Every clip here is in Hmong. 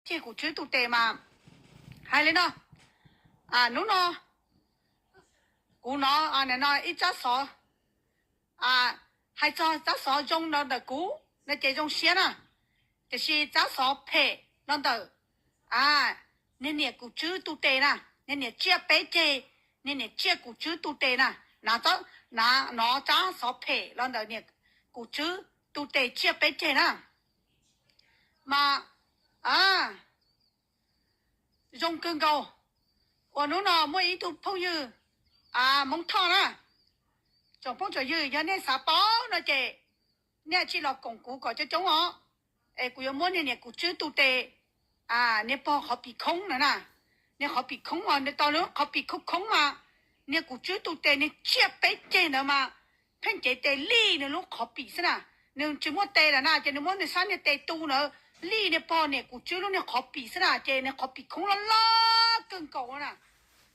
ceg kuv tswb tu tes mas hais li no, hnub no kuv hnov no ib tsab xov, hais txog tsab xov zoo no ntawm kuv no ces zoo siab na, tiam sis tsab xov phem no ntawm niag niam kuv tswb tu tes na, niag niam tsiaj peb ceg, niag niam tsiaj kuv tswb tu tes na, hnov tsab xov phem los ntawm niam kuv tswb tu tes tsiaj peb ceg na. Mas zoo kawg nkaus uas hnub no muaj ib tug phooj ywg Hmoob Thoj na, tsoom phooj tsoom ywg yog nej xav paub no ces nej cia li los koom kuv kom coob coob os, es kuv yuav muab niag niam kuv tswb tu tes niag pog qhov pim khoob no na, niag qhov pim khoob os, tau lub qhov pim khoob khoob mas niag kuv tswb tu tes niag tsiaj peb ceg ntawd mas pheej cev tes lij nws lub qhov pim xwb na, nws tsis muaj tes lawm na ces nws muab nws sab niag tes tu ntawd lij niag pog niam kuv tswb lub niag qhov pim xwb na ces niag qhov pim khoob loj loj kawg nkaus na,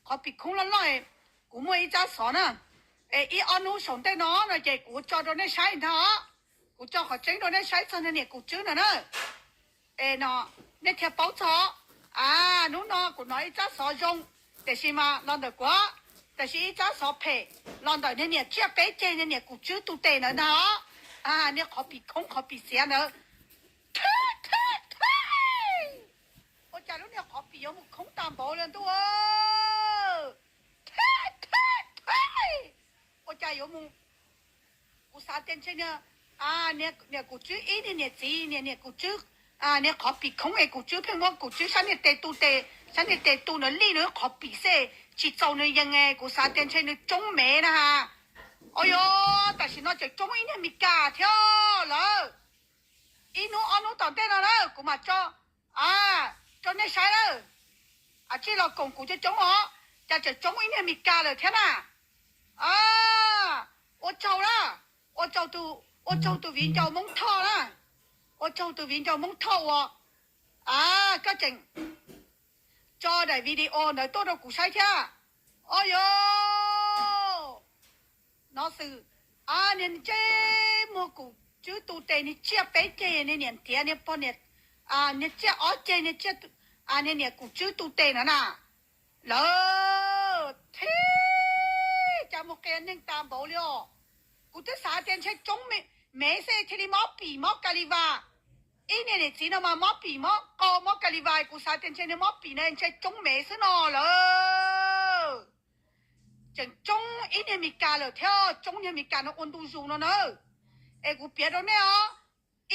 qhov pim khoob loj loj. Kuv muaj ib tsab xov na, es ib ob hnub saum ntej no no ces kuv tso rau nej saib ntag os, kuv tso qhov tseeb rau nej saib txog niag niam kuv tswb no na, es no nej thiaj paub txog. Hnub no kuv hnov ib tsab xov zoo, tiam sis mas los ntawm kuv, tiam sis ib tsab xov phem los ntawm niag niam tsiaj peb ceg niag niam kuv tswb tu tes ntawd ntag os, niag qhov pim khoob qhov pim xiav ntawd. Ua cas lub niag qhov pim yuav mus khoob tag npaum li ntuj, ua cas yuav mus, kuv xav tias ntshe niag kuv tswb ib niag niam txiv niag niam kuv tswb, niag qhov pim khoob es kuv tswb pheej muab kuv tswb sab niag tes tu tes, sab niag tes tu ntawd lij nws qhov pim xwb, tsis txaus nws yees es kuv xav tias ntshe nws tsoob mev na ha. Os yog tam sim no tseem tsoob ib niag Mes Kas thiab lawm. Ib hnub ob hnub tom ntej no na kuv mam tso rau nej saib lawm, cia li los koom kuv coob coob os, cas tseem tsoob ib niag Mes Kas lawm thiab na. Ua tsaug na, ua tsaug tus, ua tsaug tus viv ncaus Hmoob Thoj na, ua tsaug tus viv ncaus Hmoob Thoj uas koj tseem tso daim video ntawd tuaj rau kuv saib thiab. Os yog, no xwm, niag ntsej muag kuv tswb tu tes niag tsiaj peb ceg niag niam ntiav niag pog niam, niag tsiaj ob ceg niag tsiaj, niag niam kuv tswb tu tes no na. Lawv thiab cas mus qias neeg tas npaum li os. Kuv twb xav tias ntshe tsoob mev xwb thiaj li mob pim mob ka li vas. Ib niag niam txiv no mas mob pim mob qau mob ka li vas, kuv xav tias ntshe niag mob pim na ntshe tsoob mev xwb no lawm. Tseem tsoob ib niag Mes Kas lawm thiab, tsoob niag Mes Kas no ua ntu zus no na. Es kuv piav rau nej os,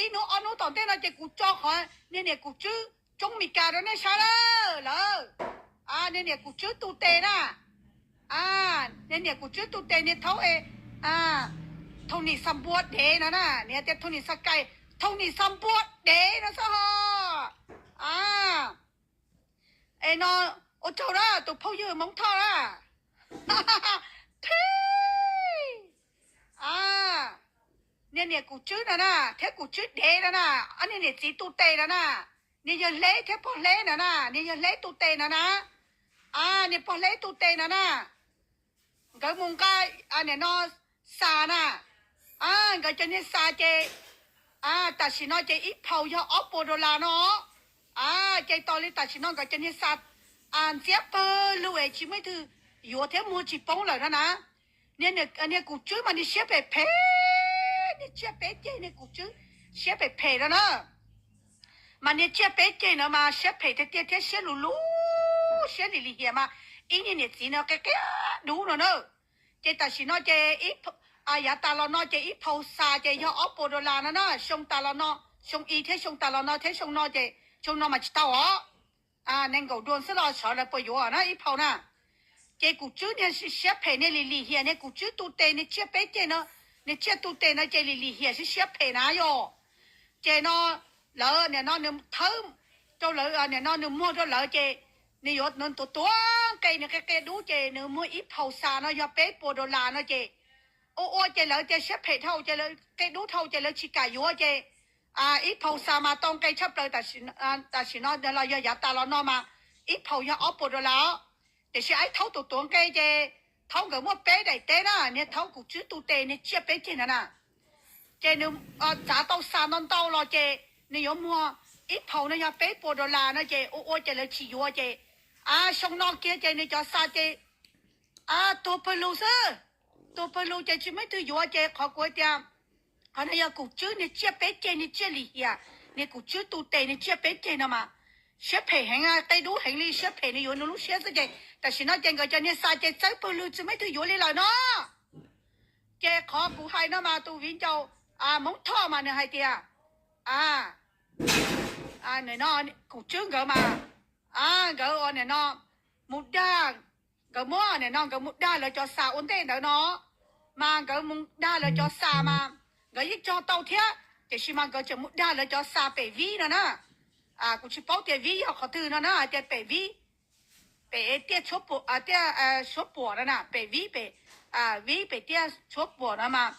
ib hnub ob hnub tom ntej no ces kuv tso qhov niag niam kuv tswb tsoob Mes Kas rau nej saib lawm. Niag niam kuv tswb tu tes na, niag niam kuv tswb tu tes niag thaub, Thoj Nis Xa Npua dev no na, niag tias Thoj Nis Xa Kai, Thoj Nis Xa Npua dev no xwb ho. Es no, ua tsaug na tus phooj ywg Hmoob Thoj na. Thiab niag niam kuv tswb no na, thiab kuv tswb dev no na, ob niag niam txiv tu tes no na, niag yawg hleb thiab pog hleb no na, niag yawg hleb tu tes no na, niag pog hleb tu tes no na. Nkawd mus nqa, nim no, xa na, nkawd cov niag xa ces, tam sim no ces ib phaus yog ob puas dollar no. Ces tos li tam sim no nkawd cov niag xa ntxiab pawg lug es tsis muaj ib tug yuav thiab muag tsis poob lawm no na. Niag kuv tswb mas niag siab phem phem, niag tsiaj peb ceg niag kuv tswb siab phem phem no na. Mas niag tsiaj peb ceg no mas siab phem tiag tiag thiab siab lug lug siab lim lim hiam mas ib niag niam txiv no qia qia dub no na. Ces tam sim no ces yav tas los no ces ib phaus xa ces yog ob puas dollar no na, xyoo tas los no, xyoo i thiab xyoo tas los no thiab xyoo no ces xyoo no mas tsis tau os. Nees nkaum duas xwb los sawv lawv puas yuav na ib phaus na. Ces kuv tswb niag siab phem niag lim lim hiam niag kuv tswb tu tes niag tsiaj peb ceg no, niag tsiaj tu tes no ces lim lim hiam siab siab phem na yom. Ces no lawv nim no nws thawb rau lawv, nim no nws muag rau lawv ces nws yuav nws tuav tuav nqe nws qia qia dub ces nws muag ib phaus xa no yog peb puas dollar no ces ua ua ces lawv tias siab phem dhau ces lawv qia dub dhau ces lawv tsis kam yuav ces ib phaus xa mas tau nqe tshaj plaws. Tam sim no los yog yav tas los no mas ib phaus yog ob puas dollar os. Tiam sis ib thaub tuav tuav nqe ces thaub nkawd muaj peb daim teb na, niag thaub kuv tswb tu tes niag tsiaj peb ceg no na. Ces nws txav tau xa ntau ntau los ces nws yuav muag ib phaum no yog peb puas dollar no ces ua ua ces lawv tsis yuav ces, a, xyoo no kiag ces nws cov xa ces, a, tuag pawg lug xwb. Tuag pawg lug ces tsis muaj ib tug yuav ces qhov kuv tias, qhov no yog Kum Tswb niag tsiaj peb ceg, niag tsiaj lim hiam, niag Kum Tswb tu tes niag tsiaj peb ceg no mas siab phem heev, qe dub heev li, siab phem nws yuav nws lub siab xwb ces tam sim no ces nkawd cov niag xa ces txawb pawg lug tsis muaj ib tug yuav li lawm no. Ces qhov kuv hais no mas tus viv ncaus Hmoob Thoj mas nws hais tias, a, no Kum Tswb nkawd mas, a, nkawd ua nim no mus dag, nkawd muab nim no nkawd mus dag lawv cov xa ua ntej ntawd no, mas nkawd mus dag lawv cov xa mas nkawd yeej cog tau thiab, tiam sis mas nkawd tseem mus dag lawv cov xa pem Vib no na. Kuv tsis paub tias Vib yog qhov twg no na, hais tias pem Vib, pem tiaj Suab Puam, tiaj Suab Puam no na, pem Vib pem, Vib pem tiaj Suab Puam no mas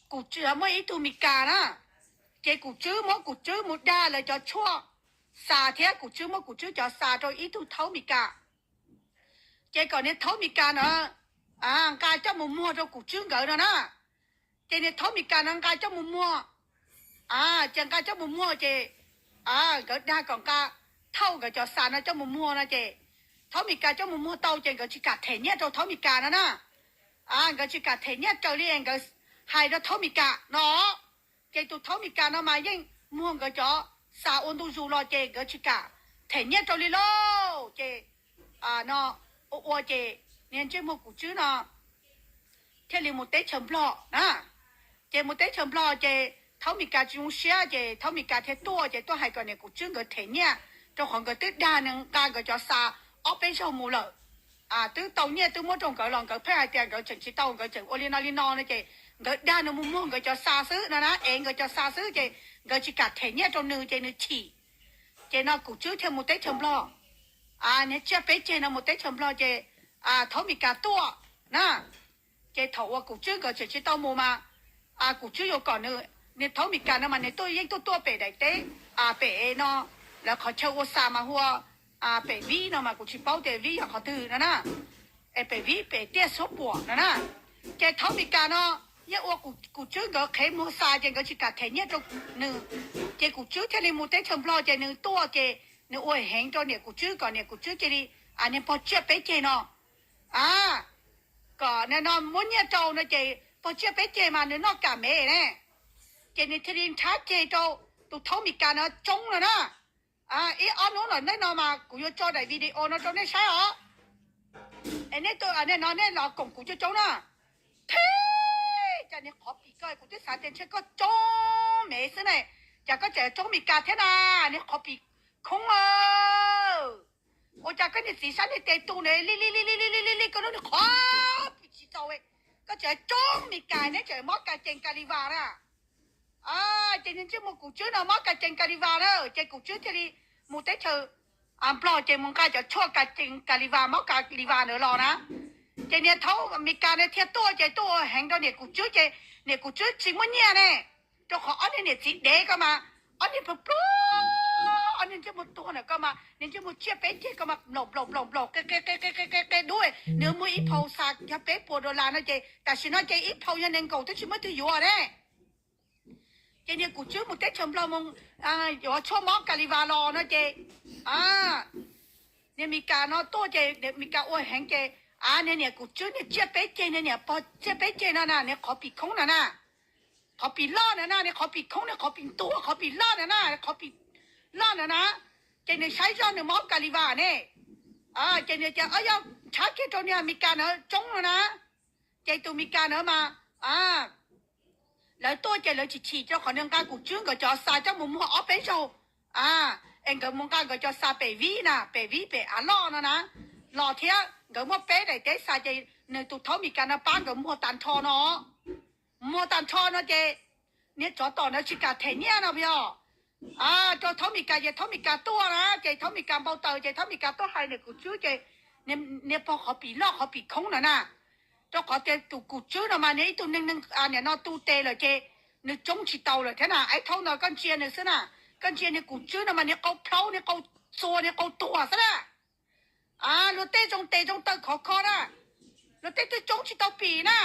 Kum Tswb muaj ib tug Mes Kas na, ces Kum Tswb muab Kum Tswb mus dag lawv cov tshuaj xa thiab Kum Tswb muab Kum Tswb cov xa rau ib tug thaub Mes Kas. Ces kom niag thaub Mes Kas no nqa coj mus muag rau Kum Tswb nkawd no na. Ces niag thaub Mes Kas no nqa coj mus muag, ces nqa coj mus muag ces nkawd dag kom nqa thauj nkawd cov xa no coj mus muag no ces thaub Mes Kas coj mus muag tau ces nkawd tsis kam them nyiaj rau thaub Mes Kas no na. Nkawd tsis kam them nyiaj raws li nkawd hais rau thaub Mes Kas no. Ces tus thaub Mes Kas no mas yeej muag nkawd cov xa ua ntu zus los ces nkawd tsis kam them nyiaj rau li lauj. Ces no ua ua ces niag ntsej muag Kum Tswb no thiaj li mus teb chaws Nplog na. Ces mus teb chaws Nplog ces thaub Mes Kas tsis zoo siab ces thaub Mes Kas thiaj tuaj ces tuaj hais kom niam Kum Tswb nkawd them nyiaj, rau qhov nkawd twb dag nws nqa nkawd cov xa ob peb zaug mus lawm. Twb tau nyiaj twb muab rau nkawd los nkawd pheej hais tias nkawd tseem tsis tau, nkawd tseem ua li no li no no ces nkawd dag nws mus muag nkawd cov xa xwb no na, ev nkawd cov xa xwb ces nkawd tsis kam them nyiaj rau nws ces nws chim. Ces no Kum Tswb thiaj mus teb chaws Nplog. Niag tsiaj peb ceg no mus teb chaws Nplog ces thaub Mes Kas tuaj na. Ces thaum uas Kum Tswb nkawd tseem tsis tau mus mas Kum Tswb yuav kom nws, niag thaub Mes Kas no mas nws tuaj yeej tuaj tuaj pem daim teb, pem no, lawv qhov chaw ua xa mas hu ua pem Vib no mas kuv tsis paub tias Vib yog qhov twg no na. Es pem Vib pem tiaj Suab Puam no na. Ces thaub Mes Kas no yeej ua Kum Tswb nkawd qhev muag xa ces nkawd tsis kam them nyiaj rau nws. Ces Kum Tswb thiaj li mus teb chaws Nplog ces nws tuaj ces nws ua heev rau niam Kum Tswb kom niam Kum Tswb cia li, niag pog tsiaj peb ceg no, a, kom no muab nyiaj rau no ces pog tsiaj peb ceg mas nws noj kam mev ne. Ces nws thiaj li nrhab ceg rau tus thaub Mes Kas no tsoob no na. Ib ob hnub los ntej no mas kuv yuav tso daim video no rau nej saib os. Es nej, nej no nej los koom kuv coob coob na. Thib, cas niag qhov pim ko kuv twb xav tias ntshe koj tsoob mev xwb ne, cas koj tseem tsoob Mes Kas thiab na, niag qhov pim khoob aw. Ua cas koj niag txiv sab niag tes tu na li li li li li li li li koj lub niag qhov pim tsis txaus, koj tseem tsoob Mes Kas, neb tseem mob kas cees kas li vas na. Ces niag ntsej muag Kum Tswb no mob kas cees kas li vas na, ces Kum Tswb thiaj li mus teb chaws Nplog ces mus nqa cov tshuaj kas cees kas li vas, mob kas li vas ntawd los na. Ces niag thaub Mes Kas no thiaj tuaj ces tuaj ua heev rau niam Kum Tswb ces niam Kum Tswb tsis muaj nyiaj ne, rau qhov ob niag niam txiv dev ko mas, ob niag pluag pluag, ob niag ntsej muag tuag ntawm ko mas, niag ntsej muag tsiaj peb ceg ko mas nplaum nplaum nplaum nplaum qe qe qe qe qe qe dub, nws muag ib phaum xa yog peb puas dollar no ces tam sim no ces ib phaum yog nees nkaum twb tsis muaj twg yuav ne. Ces niag Kum Tswb mus teb chaws Nplog mus yuav tshuaj mob kas li vas los no ces niag Mes Kas no tuaj ces niag Mes Kas ua heev ces, a, niag niam Kum Tswb niag tsiaj peb ceg, niag niam pog tsiaj peb ceg no na, niag qhov pim khoob no na, qhov pim loj no na, niag qhov pim khoob, niag qhov pim ntuag, qhov pim loj no na, qhov pim loj no na. Ces nws saib zoj nws mob kas li vas ne. Ces nws tias, o, yog nrhab kiag rau niag Mes Kas na tsoob no na. Ces tus Mes Kas na mas, a, lawv tuaj ces lawv tsis chim rau qhov nws nqa Kum Tswb nkawd cov xa coj mus muag ob peb zaug, a, es nkawd mus nqa nkawd cov xa pem Vib na, pem Vib pem av loj no na, los thiab nkawd muaj peb daim teb xa ces nws tus thaub Mes Kas no pab nkawd muag tag nrho no. Muag tag nrho no ces niag tsov tom ntawd tsis kam them nyiaj no yog, rau thaub Mes Kas ces thaub Mes Kas tuaj na, ces thaub Mes Kas npau taws ces thaub Mes Kas tuaj hais niam Kum Tswb ces niag pog qhov pim loj qhov pim khoob no na. Rau qhov tias tus Kum Tswb no mas niag ib tug neeg neeg nim no tu tes lawm ces nws tsoob tsis tau lawm thiab na. Ib thaum ntawd koj ntsia nws xwb na, koj ntsia niag Kum Tswb no mas niag qau plhaub, niag qau txua, niag qau tuag xwb na. Luag tej zoo tes zoo taw khov kho na, luag tej twb tsoob tsis tau pim na.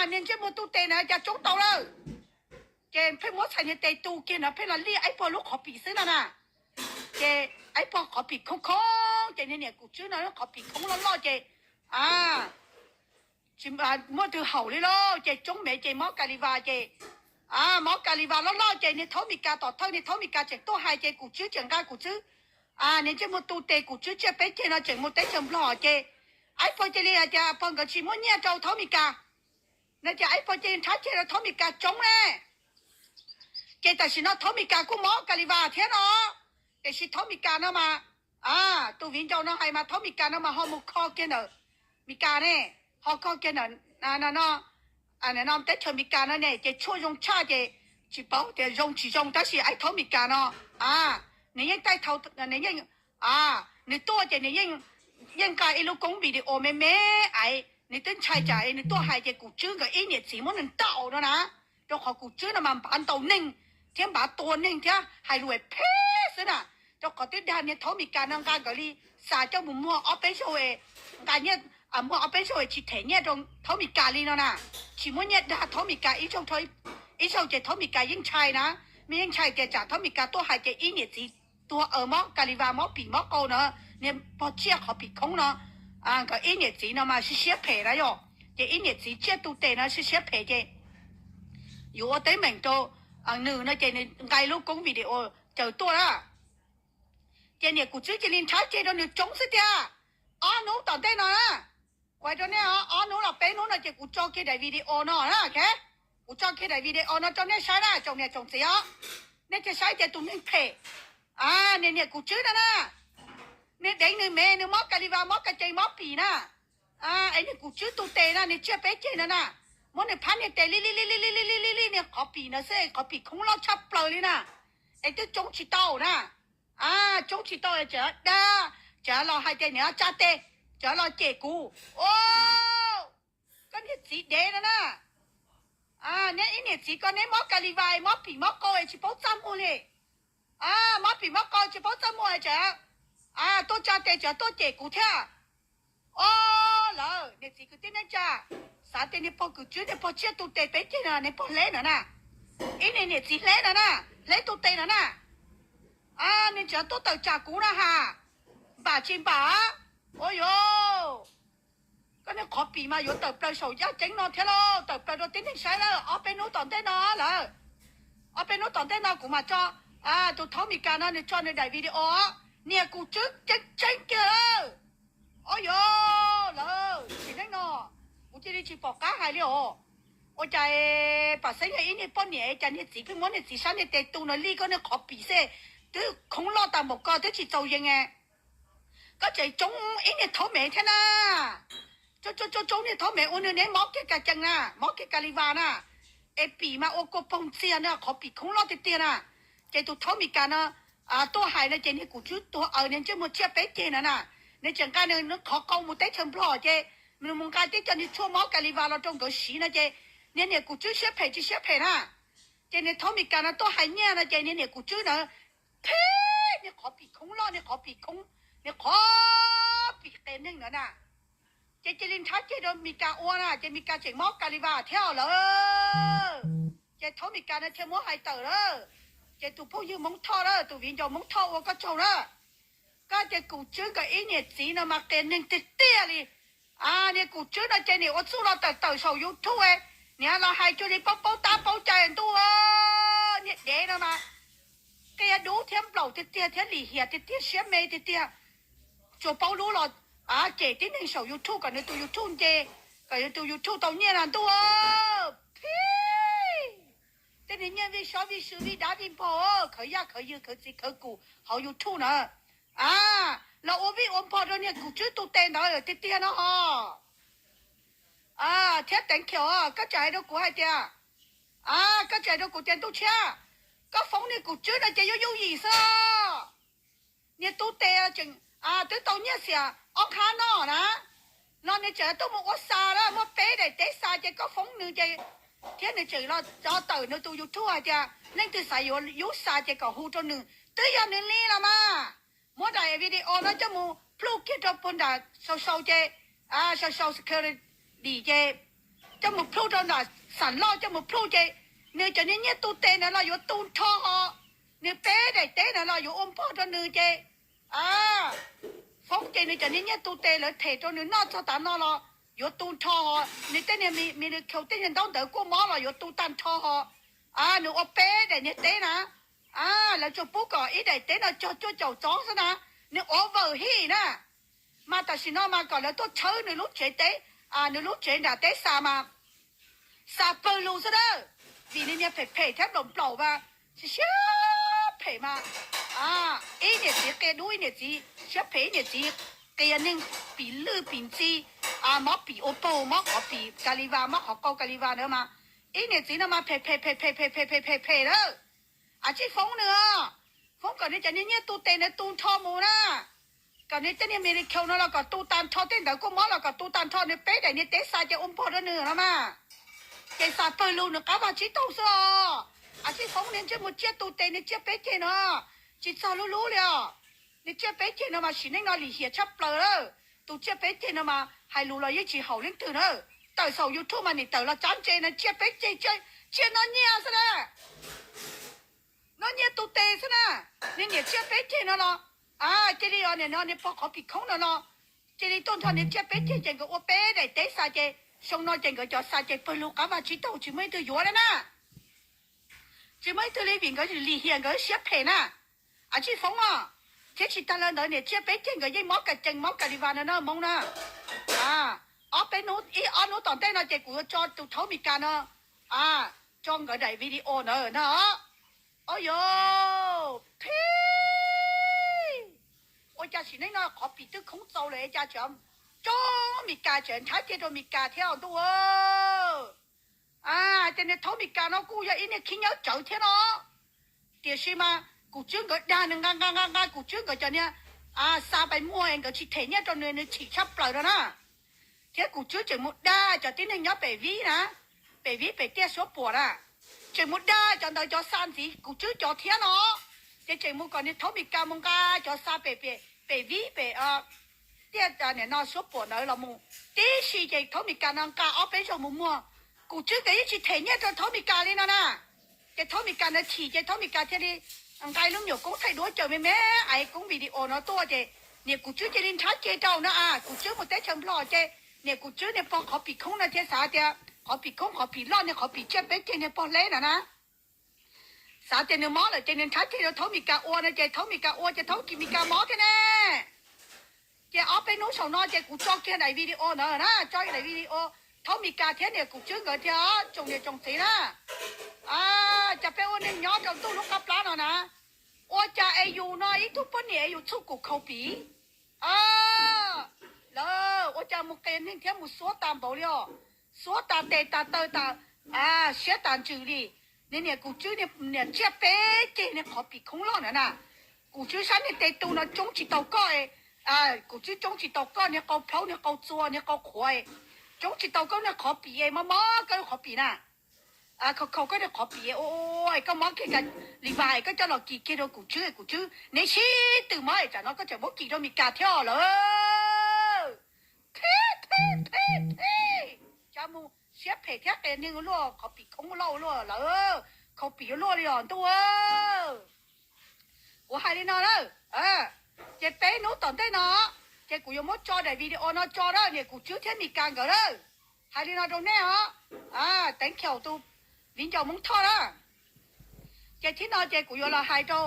Niag ntsej muag tu tes na cas tsoob tau lawm. Ces pheej muab txhais niag tes tu kiag no pheej los lij Aib Pog lub qhov pim xwb no na. Ces Aib Pog qhov pim khoob khoob ces niag niam Kum Tswb no lub qhov pim khoob loj loj ces, a, tsis muaj twg haum li lauj. Ces tsoob mev ces mob Kalivas ces, a, mob Kalivas loj loj ces niag Thaub Mes Kas tom thawj, niag Thaub Mes Kas tseem tuaj hais ces Kum Tswb tseem nqa Kum Tswb, a, niag ntsej muag tu tes Kum Tswb tsiaj peb ceg no tseem mus teb chaws Nplog ces Aib Pog cia li hais tias pog nkawd tsis muaj nyiaj rau Thaub Mes Kas no ces Aib Pog cia li nrhab ceg rau Thaub Mes Kas tsoob ne. Ces tam sim no Thaub Mes Kas kuj mob Kalivas thiab no, tiam sis Thaub Mes Kas no mas, a, tus viv ncaus no hais mas Thaub Mes Kas no mas ho mus kho kiag ntawm Mes Kas ne, ho kho kiag ntawm no, teb chaws Mes Kas no ne ces tshuaj zoo tshaj ces tsis paub tias zoo tsis zoo tab sis Aib Thaub Mes Kas no, a, nws yeej taij thaum, nws yeej, a, nws tuaj ces nws yeej, yeej nqa ib lub koob video me me, a, nws twb ntshai tsam nws tuaj hais ces Kum Tswb nkawd ib niam txiv muab nws ntaus no na, rau qhov Kum Tswb no mas npav ntaus neeg thiab npav tua neeg thiab hais lus phem xwb na. Rau qhov twb dag niag Thaub Mes Kas no nqa nkawd li, xav coj mus muag ob peb zaug, nqa nyiaj, muag ob peb zaug tsis them nyiaj rau Thaub Mes Kas li no na. Tsis muaj nyiaj dag Thaub Mes Kas ib zaug, ib zaug ces Thaub Mes Kas yeej ntshai na, yeej ntshai tias tsam Thaub Mes Kas tuaj hais ces ib niam txiv tuag, aw, mob Kalivas mob pim mob qau no, niag pog tsiaj qhov pim khoob no, nkawd ib niam txiv no mas siab siab phem na yom. Ces ib niam txiv tsiaj tu tes no siab siab phem ces yus ua teeb meem rau nws no ces nws nqa lub koob video caws tuaj na. Ces niam Kum Tswb cia li nrhab ceg rau nws tsoob xwb tiag. Ob hnub tom ntej no na, kuv hais rau nej, ob hnub los peb hnub no ces kuv tso kiag daim video no na, kuv tso kiag daim video no rau nej saib na tsoom niam tsoom txiv os. Nej thiaj saib tias tus neeg phem, a, niag niam Kum Tswb no na, nws deev nws me, nws mob Kalivas mob ka cees mob pim na, es niag Kum Tswb tu tes na, nws tsiaj peb ceg no na, muab nws phab niag tes li li li li li li li li niag qhov pim no xwb, qhov pim khoob loj tshaj plaws li na, es twb tsoob tsis tau na. A, tsoob tsis tau tseem dag, tseem los hais tias niam tsa tes, tseem los cem kuv. O, koj niag txiv dev no na, neb ib niam txiv ko neb mob Kalivas mob pim mob qau tsis paub txaj muag li. A, mob pim mob qau tsis paub txaj muag tseem, a, tuaj tsa tes tseem tuaj cem kuv thiab. O, lawm niam txiv kwv tij neej tsa, xav tias niag pog Kum Tswb niag pog tsiaj tu tes peb ceg no niag pog hleb no na, ib niag niam txiv hleb no na, hleb tu tes no na, nws tseem tuaj tawm tsam kuv na has, npam tsis npam? Ua yog koj niag qhov pim mas yuav tawm plaws saum yaj ceeb no thiab lauj, tawm plaws rau tib neeg saib lawm ob peb hnub tom ntej no lawm. Ob peb hnub tom ntej no kuv mam tso, tus Thaub Mes Kas no nws tso nws daim video, niag Kum Tswb tseeb tseeb kiag lawm. O yog lawm, tsis neej no, kuv cia li tsis pom qab hais li os. Ua cas pam xeeb yog ib niag poj niam cas niag txiv pheej muab niag txiv sab niag tes tu no li koj niag qhov pim xwb, twb khoob loj tas npaum ko twb tsis txaus yees. Koj tseem tsoob ib niag Thaub Mes thiab na. Tsoob tsoob niag Thaub Mes ua nws neb mob kiag ka cees na, mob kiag Kalivas na, es pim mas ua kua poog ntxiag na, qhov pim khoob loj tiag tiag na. Ces tus Thaub Mes Kas no tuaj hais no ces niag Kum Tswb tuag aws niag ntsej muag tsiaj peb ceg no na, nws tseem nqa nws qhov qau mus teb chaws Nplog ces nws mus nqa tib co niag tshuaj mob Kalivas los rau nkawd siv no ces niag niam Kum Tswb siab phem tsis siab phem na. Ces niag Thaub Mes Kas no tuaj hais nyiaj no ces niag niam Kum Tswb na, phib niag qhov pim khoob loj, niag qhov pim khoob, niag qhov pim qias neeg no na. Ces cia li nrhab ceg rau Mes Kas ua na, ces Mes Kas tseem mob Kalivas thiab lawm. Ces Thaub Mes Kas no thiaj muab hais tawm lawm. Ces tus phooj ywg Hmoob Thoj lawm, tus viv ncaus Hmoob Thoj ua koj tsaug lawm. Koj tias Kum Tswb nkawd ib niam txiv no mas qias neeg tiag tiag li. Niag Kum Tswb no ces niam ua txuj los tawm tawm saum YouTube, niam los hais cuag li paub paub tab paub cai ntuj, niag dev no mas qias dub thiab nplaum tiag tiag thiab lim hiam tiag tiag, siab me tiag tiag. Tsuas paub lub los cem tib neeg saum YouTube kom nws tus YouTube nce, kom nws tus YouTube tau nyiaj na ntuj. Phib, tej niag nyiaj vij sob vij sw vij dab vij npog, khawv yaj khawv ywg khawv txiv khawv kum hauv YouTube na. Los ua vij ua npog rau niag Kum Tswb tu tes ntawd tiag tiag no ho. Thiab teev khiav, koj tseem hais rau kuv hais tias, koj tseem hais rau kuv tias Ntuj Tshiab, koj foob niag Kum Tswb no ces yuj yuj yim xwb. Niag tu tes tseem twb tau nyiaj xiam ob qhab noj na, los nws tseem tuaj mus ua xa lawm, muaj peb daim teb xa ces koj foob nws ces, thiab nws tseem los tso tawm nws tus YouTube hais tias leej twg xav yuav lub xa ces kom hu rau nws, twb yog nws li los mas. Muab daim video no coj mus plhuj kiag rau puag nram sau sau ces, sau sau security ces, coj mus plhuj rau nram xam loj coj mus plhuj ces, Nws cov niag nyiaj tu tes ntawd los yuav tu nrho ho, nws peb daim teb ntawd los yuav ua npog rau nws ces, a, Foob ces nws cov niag nyiaj tu tes lawv them rau nws noj txog tav no los yuav tu nrho ho, nws tej niag mi li khaus tej niag ntaub ntawv kuaj mob los yuav tu tag nrho ho. A, nws ua peb daim niag teb na, a, lawv tsuas pub kom ib daim teb no cog cuaj caum txob xwb na, nws ua vawm hij na. Mas tam sim no mas kom lawv tuaj tshawb nws lub tsev teb, nws lub tsev nram teb xa mas xa pawg lug xwb dawb, vim nws niag phem phem thiab nplaum nplaum mas, siab phem mas, ib niam txiv qia dub ib niam txiv siab phem ib niam txiv qia neeg pim lwj pim ntxi, mob pim ua paug mob qhov pim ka li vas mob qhov qau ka li vas ntawd mas, ib niam txiv no mas phem phem phem phem phem phem phem phem lawm. A, tsis Foob nws, Foob kom nws cov niag nyiaj tu tes ntawd tu nrho mus na, kom nws tej niag mi li khaus no los kom tu tag nrho, tej ntawv kuaj mob los kom tu tag nrho, nws peb daim niag teb xa ces ua npog rau nws no mas, ces xa pawg lug nws qab vag tsib taug xwb os. A, tsis Foob nws ntsej muag tsiaj tu tes nws tsiaj peb ceg no, tsis txog lub lub li os. Nws tsiaj peb ceg no mas sim neej no lim hiam tshaj plaws lawm. Tus tsiaj peb ceg no mas hais lus los yeej tsis haum leej twg na. Tawm saum YouTube mas nim tawm los tsab ntse no tsiaj peb ceg, tsiaj noj nyiaj xwb na, noj nyiaj tu tes xwb na. Nws niam tsiaj peb ceg no los, a, cia li os nim no niag pog qhov pim khoob no los, cia li tuaj nrog niag tsiaj peb ceg ces nkawd ua peb daim teb xa ces xyoo no ces nkawd cov xa ces pawg lug qab vag tsib taug tsis muaj ib tug yuav li na. Tsis muaj ib tug li vim nkawd lim hiam nkawd siab phem na. A, tsis Foob os. Thiab tsis tag li ntawd niam tsiaj peb ceg nkawd yeej mob ka cees mob ka li vas no na Hmoob na. A, ob peb hnub, ib ob hnub tom ntej no ces kuv yuav tso tus thaub Mes Kas no, a, tso nkawd daim video ntawd na. Au yos, phij, ua cas sim neej no qhov pim twb khoob txaus lawm cas tseem, tso Mes Kas tseem nrhab ceg rau Mes Kas thiab os ntuj. A, ces niag thaub Mes Kas no kuj yog ib niag khib nyob tsawv thiab no. Tiam sis mas kuv tswb nkawd dag nws nqa nqa nqa nqa kuv tswb nkawd cov niag, a, xa pais muag es nkawd tsis them nyiaj rau nws, nws chim tshaj plaws no na. Thiab kuv tswb tseem mus dag cov tib neeg nyob pem vib na, pem vib pem tiaj suab puam na, tseem mus dag cov ntawd cov xa ntxiv kuv tswb cov thiab no. Ces tseem mus kom niag thaub Mes Kas mus nqa cov xa pem, pem vib pem tiaj nim no suab puam ntawd los mus. Tib si ces thaub Mes Kas no nqa ob peb zaug mus muag, kuv tswb nkawd yeej tsis them nyiaj rau thaub Mes Kas li no na. Ces thaub Mes Kas ntawd chim ces thaub Mes Kas thiaj li nqa lub me nyuam koob thaij duab caws me me, ais koob video no tuaj ces niam kuv tswb cia li nrhab ceg rau na. A, kuv tswb mus teb chaws Nplog ces niam kuv tswb niag pog qhov pim khoob no thiaj xav tias qhov pim khoob qhov pim loj niag qhov pim tsiaj peb ceg niag pog hleb no na, xav tias nws mob lawm ces nws nrhab ceg rau thaub Mes Kas ua no ces thaub Mes Kas ua ces thaub Mes Kas mob thiab ne. Ces ob peb hnub saum no ces kuv tso kiag daim video ntawd na, tso daim video thaub Mes Kas thiab niam kuv tswb nkawd thiab tsoom niam tsoom txiv na. A, cas peb ua neeg nyob rau ntuj lub qab plab no na, ua cas es yus no ib tug poj niam es yus txuj kum khaus pim. A, lawv ua cas mus qias neeg thiab mus xuab tas npaum li os, xuab tas tes tas taw tas, a, siab tas ntsws li. Niam kuv tswb niam tsiaj peb ceg niag qhov pim khoob loj ntawd na, kuv tswb sab niag tes tu no tsoob tsis tau koj, kuv tswb tsoob tsis tau koj niag qau plhaub niag qau txua niag qau qhuav, tsoob tsis tau koj niag qhov pim es mob mob koj lub qhov pim na. Khaus khaus koj niag qhov pim ua koj mob kiag li vas koj coj los kis kiag rau kuv tswb, kuv tswb neb sib tw mob tsam no koj tseem muab kis rau Mes Kas thiab lawm. Thib thib thib thib, cov mus siab phem thiab qias neeg ua luaj, qhov pim khoob ua luaj lawm, khaus pim ua luaj li os ntuj. Kuv hais li no na, ces peb hnub tom ntej no, ces kuv yuav muab tso daim video no tso na, niam kuv tswb thiab Mes Kas nkawd na. Hais li no rau nej os, teev khiaum tus viv ncaus Hmoob Thoj na. Ces thib no ces kuv yuav los hais rau